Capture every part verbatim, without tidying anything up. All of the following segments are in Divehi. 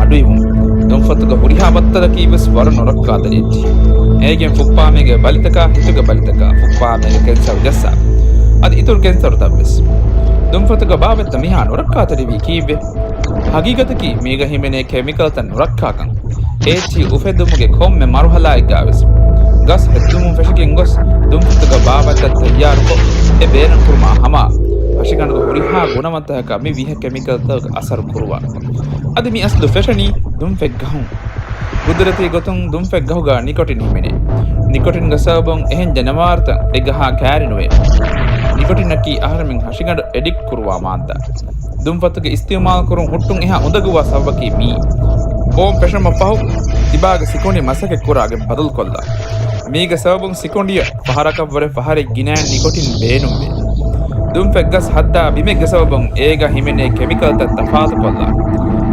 ލުއިވުން. ދުންފަތުގަ ހުރިހާ ބައްތަލަކީ ވެސް ވަރަށް ނުރައްކާތެރި އެއްޗިހި. އޭގެން ފުއްޕާމޭގެ ބަލިތަކާ ހިތުގެ ބަލިތަކާ ފުއްޕާމޭގެ ކެންސަރު ޖައްސާ. އަދި އިތުރު ކެންސަރުތައްވެސް. ދުންފަތުގަ ބާވަތްތައް މިހާ ނުރައްކާތެރިވީ ކީއްވެ؟ ހަގީގަތަކީ މީގަ ހިމެނޭ ކެމިކަލްތައް ނުރައްކާކަން. އެ އެއްޗިހި އުފެދުމުގެ ކޮންމެ މަރުހަލާއެއްގާވެސް ގަސް ހެއްދުމުން ފެށިގެން ގޮސް، ދުންފަތުގަ ބާވަތްތައް ތައްޔާރުކޮށް، އެ ބޭނުންކުރުމާ ހަމަ ހަށިގަނޑުގެ ހުރިހާ ގުނަވަންތަކަކަށް މި ވިހަ ކެމިކަލްތަކުގެ އަސަރު ކުރުވާ. އަދި މި އަސްލު ފެށެނީ ދުންފެއްގަހުން. ގުދުރަތީ ގޮތުން ދުންފެއްގަހުގަ ނިކޮޓިން ހިމެނޭ. ނިކޮޓިންގެ ސަބަބުން އެހެން ޖަނަވާރުތައް އެ ގަހާ ކައިރިނުވޭ. ނިކޮޓިނަކީ އަހަރެމެން ހަށިގަނޑު އެޑިކްޓް ކުރުވާ މާއްދާ. ދުންފަތުގެ އިސްތިއުމާލު ކުރުން ހުއްޓުން އެހާ އުނދަގޫވާ ސަބަބަކީ މީ. ބޯން ފެށުމަށް ފަހު، ތިބާގެ ސިކުނޑި މަސައްކަތް ކުރާގެން ބަދަލުކޮށްލާ. މީގެ ސަބަބުން ސިކުނޑިއަށް ފަހަރަކަށްވުރެ ފަހަރެއް ގިނައިން ނިކޮޓިން ބޭނުންވޭ. ދުންފެއްގަސް ހައްދާ ބިމެއްގެ ސަބަބުން އޭގަ ހިމެނޭ ކެމިކަލްތައް ތަފާތުކޮށްލާ.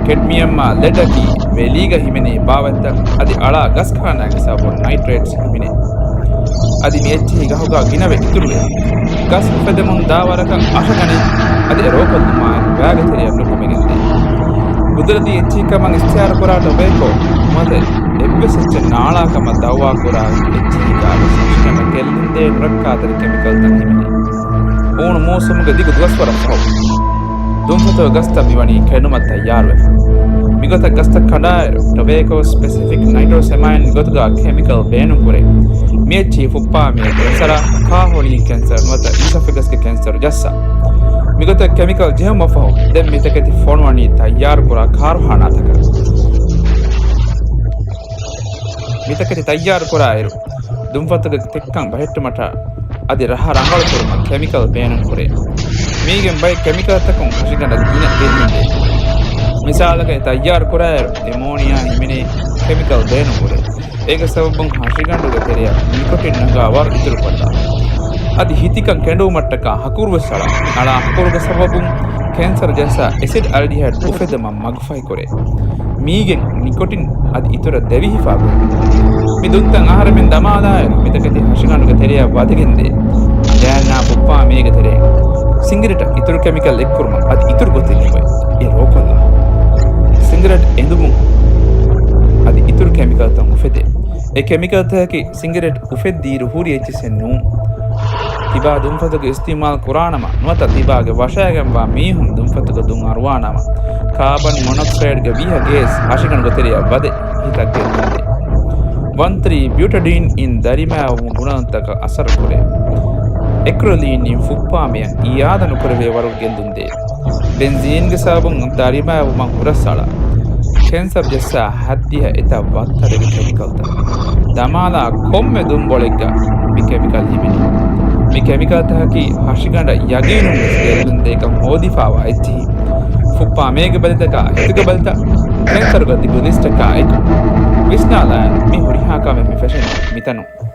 ކެޑްމިއަމްއާ ލެޑަކީ ވެލީގަ ހިމެނޭ ބާވަތްތައް އަދި އަޅާ ގަސްކާނާގެ ސަބަބުން ނައިޓްރޭޓްސް ހިމެނޭ. އަދި މި އެއްޗިހި ގަހުގަ ގިނަވެ އިތުރުވޭ. ގަސް އުފެދެމުން ދާ ވަރަކަށް އަށަގަނެ އަދި އެ ރޯކޮށްލުމާއެކު ވައިގެ ތެރެއަށް ނުކުމެގެންދޭ. ގުދުރަތީ އެއްޗިހިކަމަށް އިސްތިހާރުކުރާ ޓޮބޭކޯ ނުވަތަ އެއްވެސް އެއްޗެއް ނާޅާކަމަށް ދައުވާކުރާ އެއްޗިހިގަވެސް ހަށިގަނޑަށް ގެއްލުންދޭ ނުރައްކާތެރި ކެމިކަލްތައް ހިމެނޭ. ހޫނު މޫސުމުގެ ދިގު ދުވަސްވަރަށް ފަހު، ދުންފަތުގެ ގަސްތައް މިވަނީ ކެނޑުމަށް ތައްޔާރުވެފަ. މިގޮތަށް ގަސްތައް ކަނޑާއިރު، ޓޮބޭކޯ ސްޕެސިފިކް ނައިޓްރޯސެމައިން ގޮތުގަ ކެމިކަލް ބޭނުންކުރޭ. މި އެއްޗިހި ފުއްޕާމޭ ކެންސަރާ، ކާހޮޅީ ކެންސަރު ނުވަތަ އީސޮފެގަސްގެ ކެންސަރު ޖައްސާ. މިގޮތަށް ކެމިކަލް ޖެހުމަށްފަހު، ދެން މިތަކެތި ފޮނުވަނީ ތައްޔާރުކުރާ ކާރުޚާނާތަކަށް. މިތަކެތި ތައްޔާރުކުރާއިރު، ދުންފަތުގެ ތެއްކަން ބަހެއްޓުމަށާ އަދި ރަހަ ރަނގަޅުކުރުމަށް ކެމިކަލް ބޭނުންކުރޭ. މީގެން ބައެއް ކެމިކަލްތަކުން ހަށިގަނޑަށް ގިނަ ގެއްލުންދޭ. މިސާލަކަށް، ތައްޔާރުކުރާއިރު އެމޯނިއާ ހިމެނޭ ކެމިކަލް ބޭނުންކުރޭ. އޭގެ ސަބަބުން ހަށިގަނޑުގެ ތެރެއަށް ނިކޮޓިން ނަގާ ވަރު އިތުރުކޮށްލާ. އަދި ހިތިކަން ކެނޑުވުމަށްޓަކާ ހަކުރުވެސް އަޅާ. އަޅާ ހަކުރުގެ ސަބަބުން ކެންސަރު ޖައްސާ އެސިޑް އަލްޑިހައިޑް އުފެދުމަށް މަގުފަހިކުރޭ. މީގެން ނިކޮޓިން އަދި އިތުރަށް ދެވިހިފާ ގޮތް. މި ދުންތައް އަހަރެމެން ދަމާލާއިރު، މިތަކެތި ހަށިގަނޑުގެ ތެރެއަށް ވަދެގެންދޭ. ގާންނާ ފުއްޕާމޭގެ ތެރޭގަ ސިނގިރެޓަށް އިތުރު ކެމިކަލް އެއްކުރުމަށް އަދި އިތުރު ގޮތެއް ލިބޭ. އެ ރޯކޮށްލާ. ސިނގިރެޓް އެނދުމުން އަދި އިތުރު ކެމިކަލްތައް އުފެދޭ. އެ ކެމިކަލްތަކަކީ ސިނގިރެޓް އުފެއްދިއިރު ހުރި އެއްޗިސެއް ނޫން. ތިބާ ދުންފަތުގެ އިސްތިއުމާލް ކުރާނަމަ، ނުވަތަ ތިބާގެ ވަށައިގެންވާ މީހުން ދުންފަތުގަ ދުން އަރުވާނަމަ، ކާބަން މޮނޮކްސައިޑްގެ ވިހަ ގޭސް ހަށިގަނޑުގެ ތެރެއަށް ވަދެ ހިތަށް ގެއްލުންދޭ. ވަން ތްރީ ބިއުޓަޑީން އިން ދަރިމައިވުމަށް ގުނަވަންތަކަށް އަސަރު ކުރޭ. އެކްރިލީން އިން ފުއްޕާމެއަށް އިއާދަ ނުކުރެވޭ ވަރު ގެއްލުންދޭ. ބެންޒީންގެ ސަބަބުން ދަރިމައިވުމަށް ހުރަސްއަޅާ. ކެންސަރު ޖައްސާ ހައްދިހަ އެތައް ވައްތަރެއްގެ ކެމިކަލްތައް. ދަމާލާ ކޮންމެ ދުންބޮޅެއްގަ މި ކެމިކަލް ހިމެނޭ. މި ކެމިކަލްތަކަކީ ހަށިގަނޑަށް ޔަގީނުން ވެސް ގެއްލުންދޭކަން ހޯދިފާވާ އެއްޗިހި. ފުއްޕާމޭގެ ބަލިތަކާ، ހިތުގެ ބަލިތައް، ކެންސަރުގެ ދިގު ލިސްޓަކާ އެކު. ވިސްނާލާއިރު، މި ހުރިހާ ކަމެއް މި ފެށެނީ މިތަނުން.